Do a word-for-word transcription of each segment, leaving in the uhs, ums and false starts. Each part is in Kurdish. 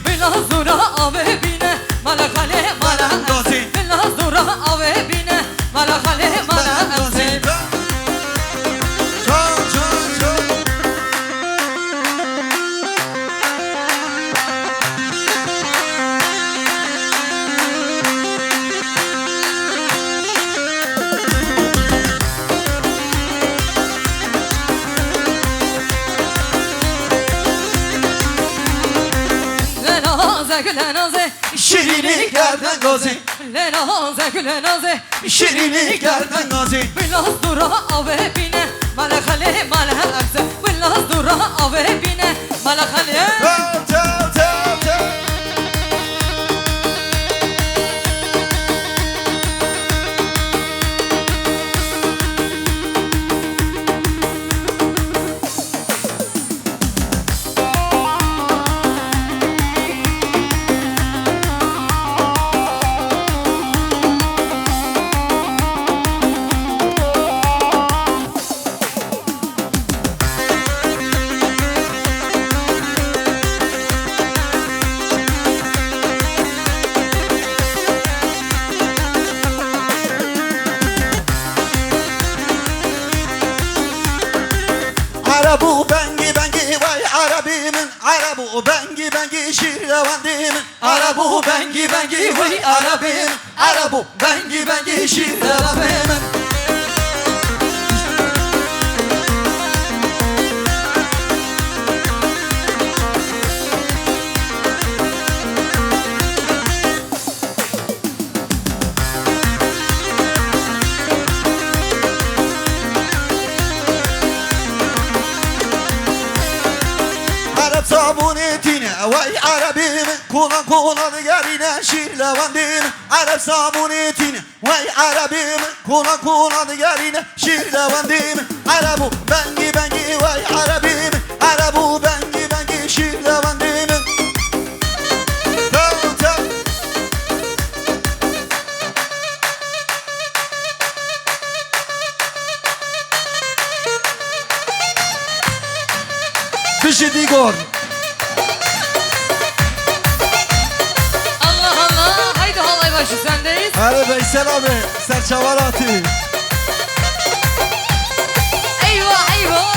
Bila zûra avê bîne, mala xalê, mala emsê. Bila zûra avê bîne, mala xalê, mala emsê. Gule naze, gule naze, şirînî kerden gazî. Gule naze, gule naze, şirînî kerden gazî. Bila zûra avê bîne, mala xalê, mala emsê. Bila zûra avê bîne, mala xalê. Tew, tew, tew, tew. Ereb û bengî bengî, vay Erebî min. Ereb û bengî bengî, şîrlewendî min. Ereb û bengî bengî, vay Erebî min. Ereb û bengî bengî, şîrlewendî min. Ereb sabûnê tîne, wey Erebî min, kolan kolan digerîne, şîrlewendî min. Ereb sabûnê tîne, wey Erebî min, kolan kolan digerîne, şîrlewendî min. Ereb û bengî bengî, wey Erebî min, Ereb û bengî bengî, şîrlewendî min. Tew, tew. Bijî Dîgor. Allah Allah. Haydi halay başı sendeyiz. Erê Veysel abi, ser çavan hatî. Eyvah, eyvah.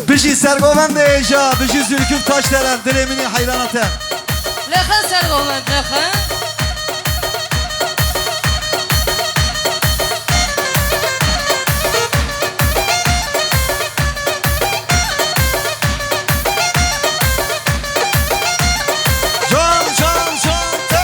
Bijî Sergovendê hêja, bijî Zülküf Taşdelen, dilê min î heyrana te. Lexe Sergovend, lexe. Can, can, can, te.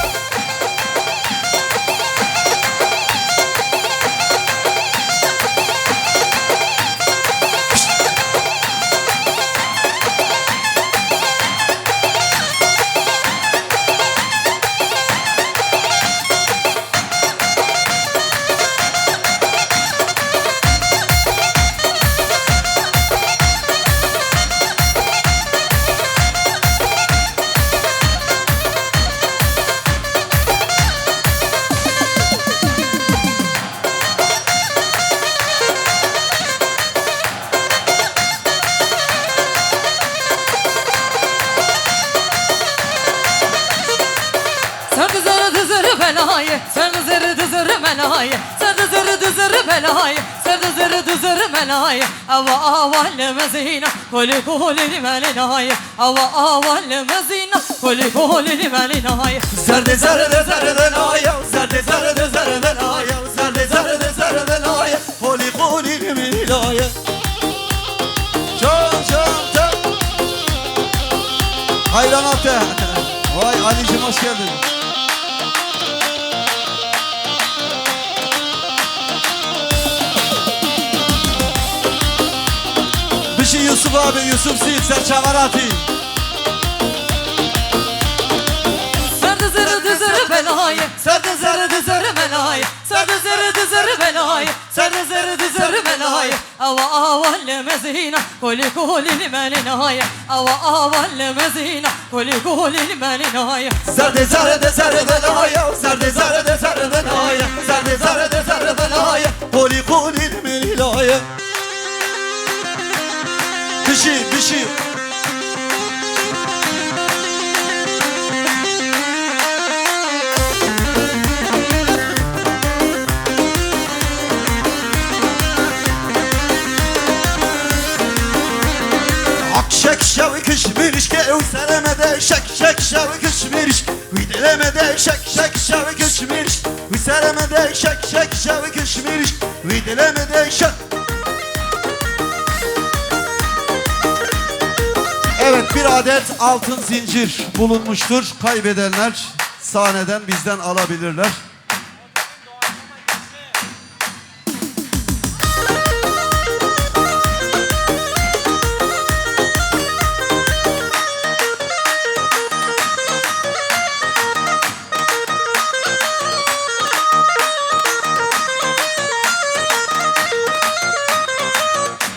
Ser dizir dizir belayê, ser dizir dizir belayê, ser dizir dizir belayê, ser dizir dizir belayê. Awa awa limezîna, kolî kolî limelînayê. Awa awa limezîna, kolî kolî limelînayê. Zerdê zerdê zerdê nayê, zerdê zerdê zerdê nayê, zerdê zerdê zerdê nayê, kolî kolî limelînayê. Can, can, can. Hayran Ate. Vay Ali'cim, hoş geldin. Bijî Yusuf abi, Yusuf Zîl, ser çavan hatî. Ser dizir dizir belayê, ser dizir dizir belayê, ser dizir dizir belayê, ser dizir dizir belayê. Awa awa limezîna, kolî kolî limelînayê. Awa awa limezîna, kolî kolî limelînayê. Zerdê zerdê zerdê nayê, zerdê zerdê zerdê nayê, zerdê zerdê zerdê nayê, kolî kolî limelînayê. Kişmiriş, wî dilê me de şek, şek, şev kişmiriş. Wî serê me de şek, şek, şev kişmiriş. Wî dilê me de şek. Evet, bir adet altın zincir bulunmuştur. Kaybedenler sahneden bizden alabilirler.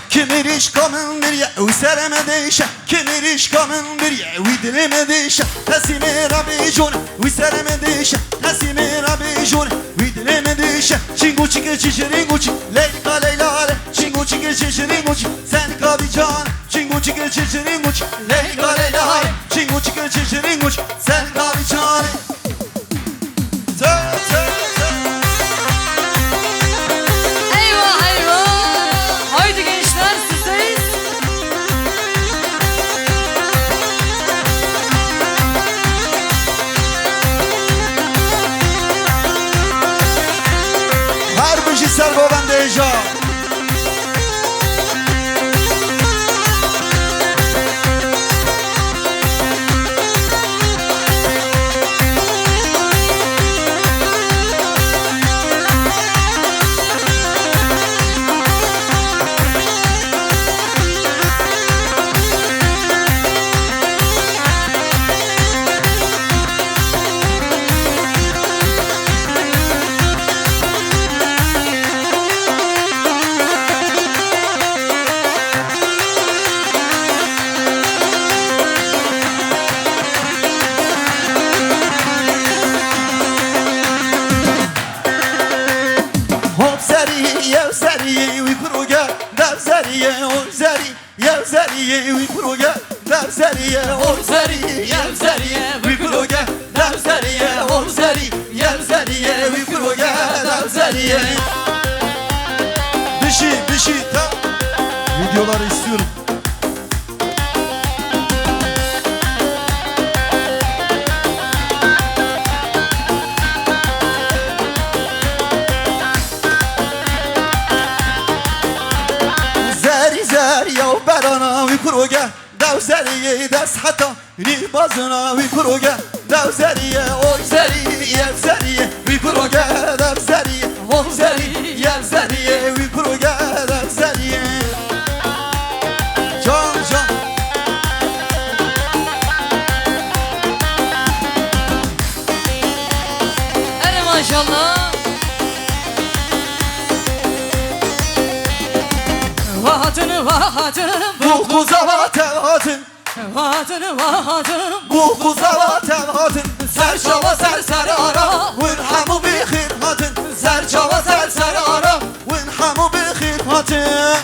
Kimirîşka min biriye, wî serê me dêşe. Kimirîşka min biriye, wî dilê me dêşe. Tesîmê Rebê jone, wî serê me dêşe. Tesîmê Rebê jone, wî dilê me dêşe. Çingo çike çişirîngo çi, Leyla Leyla le. Çingo çike çişirîngo çi, sen ka vî can. Çingo çike çişirîngo çi, Leyla Leyla le. Çingo çike çişirîngo çi, sen ka vî can. Eyvah, eyvah. Haydi gençler, sizdeyiz. Her bijî sergovendê hêja. Hop zerî, yew zerî, wî kuro ge, dev zerî, oy zerî. Yew zerî, wî kuro ge, dev zerî, oy zerî, yew zerî, wî kuro ge, dev zerî, oy zerî, yew zerî, wî kuro ge, dev zerî. Bişî, bişî, ta. Videoları istiyorum. Zerî, zerî, ya berana wî kuro ge, dew zerî, dest heta nî bazina wî kuro ge, dew zerî, oy zerî, yew zerî, wî kuro ge, dew zerî, oy zerî, yew zerî, wî kuro ge, dew zerî. Can, can. Erê maşallah. Vahatin, vahatin, bu kuza vahatin. Vahatin, vahatin, bu kuza vahatin. Ser çava, ser serara, wir hemû bi xêr hatin. Ser çava, ser serara, wir hemû bi xêr hatin.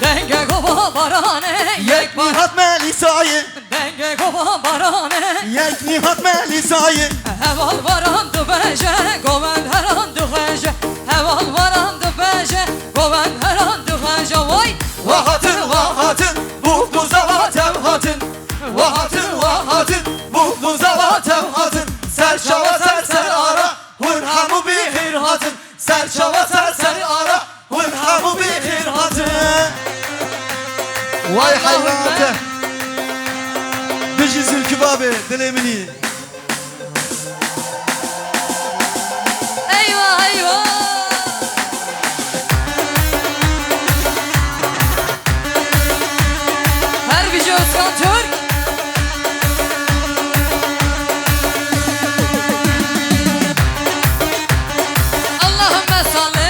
Denge gova barane, yek Nîhat Melîsayê. Denge gova barane, yek Nîhat Melîsayê. Heval varan dibêje, govend heran dixweje. Heval varan dibêje, govend heran dixweje. Vay! Vahatin, vahatin, bu kuza va tev hatin. Vahatin, vahatin, bu kuza va tev hatin. Ser çava, ser serara, hûn hemû bi xêr hatin. Ser çava, ser serara, hûn hemû bi xêr hatin. Vay heyran te. Bijî Zilkî Babê, dilê min î. Eyvah, eyvah. Her bijî Özkan Türk. Allahümme salli.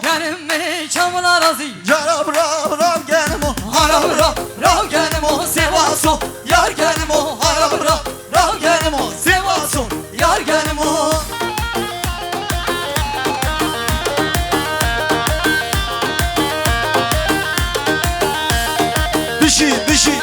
Genim mi çamla razî. Carab rav rav genim o. Harab rav rav genim o. Sevaso yar genim o. Harab rav rav genim o. Sevaso yar genim o. Bişî, bişî.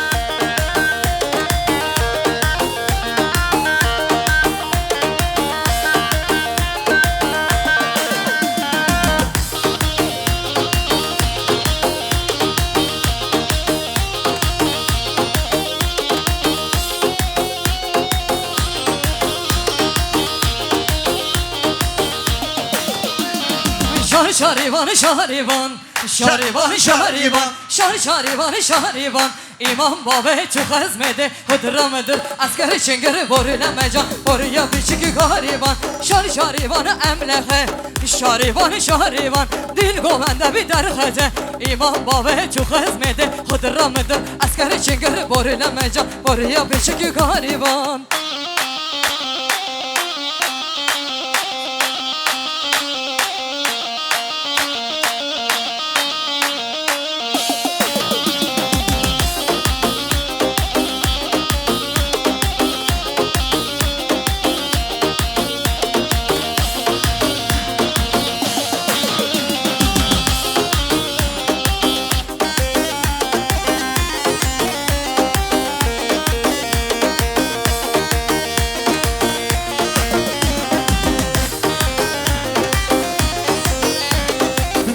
Şar şarivan, şarivan. Şarivan, şarivan, şar şarivan, şarivan. İmam babê tu xezmê de, hıdırı mıdır, esker çingir borine mecan, boriya biçik gariban. Şar şarivan emlexe, şarivan, şarivan. Dil govende bir derxece, İmam babê tu xezmê de, hıdırı mıdır, esker çingir borine mecan, boriya biçik gariban.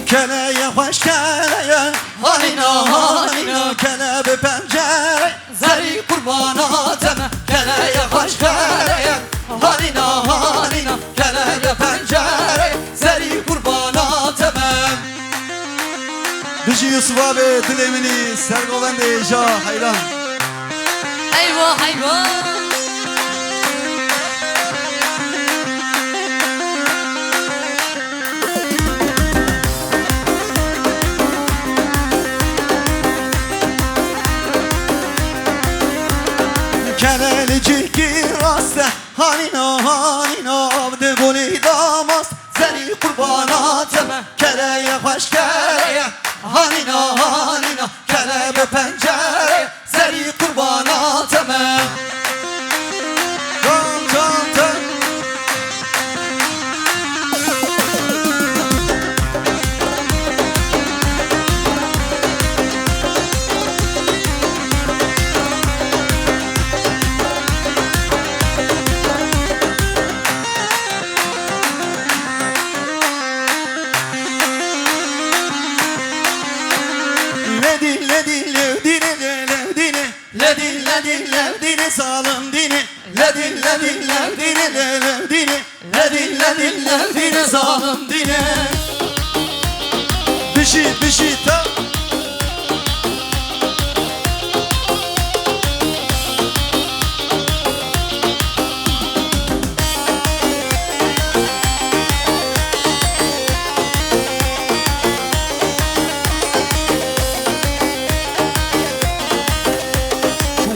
Keleye xweş keleye, hanîna, hanîna, kele bi pencere. Zerî qurbana te me, keleye xweş keleye. Hanîna, hanîna, kele bi pencere. Zerî qurbana te me. Bijî Yusuf abi, dilê min î, sergovendê ja heyran. Eyvah, eyvah. Kerê li cihkî rast e, hanîna, hanîna, bi golî damast, zerî qurbana te me, kereye xweş kereye, hanîna, hanîna, kere bi pencere. Serî qurbana te me. Can, can, can. Ledî, ledî, lewdîne, le, lewdîne. Ledî, ledî, lewdîne, zalim dîne. Ledî, ledî, lewdîne, le, lewdîne. Ledî, ledî, lewdîne, zalim dîne. Bijî, bijî, ta.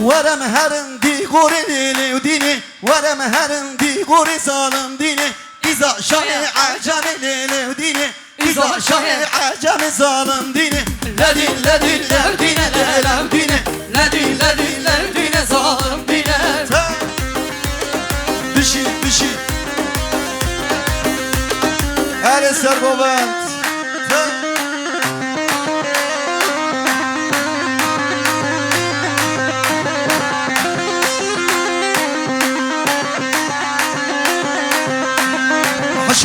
Were me herin dî gorê lê lê û dînê, were me herin dî gorê zalim dînê, îza şahê ecemê lê lê û dînê. Îza şahê ecemê zalim dîne. Ledî, ledî, lewdîne, le, lewdîne. Ledî, ledî, lewdîne, zalim dîne. Te. Bijî, bijî. Erê sergovend. Te.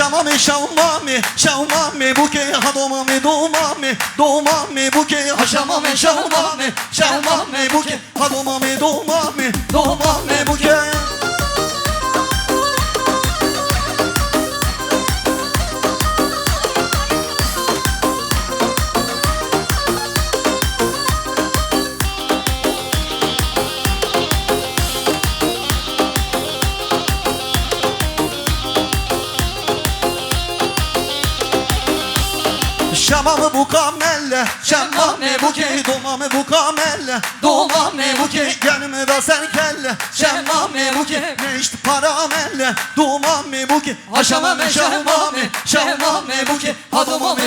Şemamê, şewmamê, şewmamê bûkê, ha domamê, domamê, domamê bûkê, ha şemamê, şewmamê, şewmamê bûkê, ha domamê, domamê, domamê bûkê. Şema mi bûka mele, şema mi bûkê, doma mi bûka mele, doma mi bûkê, genime da ser kelle, şema mi bûkê, neşt para mele, doma mi bûkê, aşama me şema mi, şema mi bûkê, ha doma mi,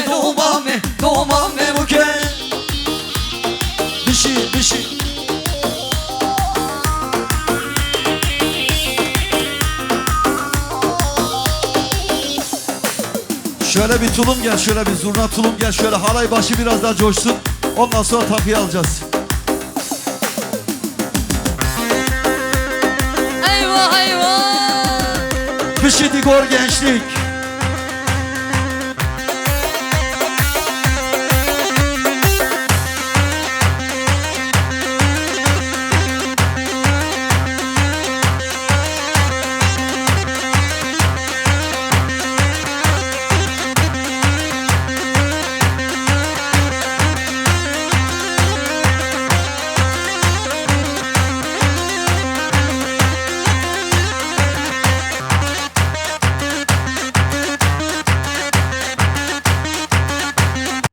Şöyle bir tulum gel, şöyle bir zurna tulum gel, şöyle halay başı biraz daha coşsun. Ondan sonra takıyı alacağız. Eyvah eyvah. Pişi Digor gençlik.